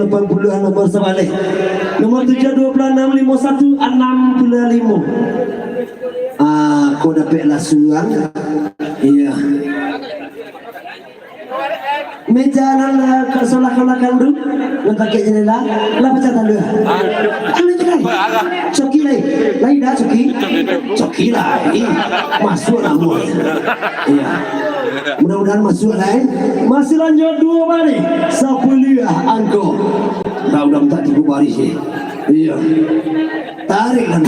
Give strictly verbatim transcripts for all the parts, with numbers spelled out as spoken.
Lapan puluah nomor sabaleh. Nomor tujuah dua puluh anam limo satu anam puluah limo. Ah, ko dapek lah surang. Iya. Meja nan, ah, ka solah ka balakang tu, nan pakai jendela, lah pacah tanduk. Anu tu kan? Coki lai. Lai dah coki? Coki lai. Masuak lah, Bos. Iya. Mudah-mudahan masuak lah, eh. Masih lanjut dua bari. Sapuluah angko. Dah, udah minta tiga baris, eh. Iya. Tarik lah.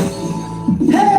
Hei!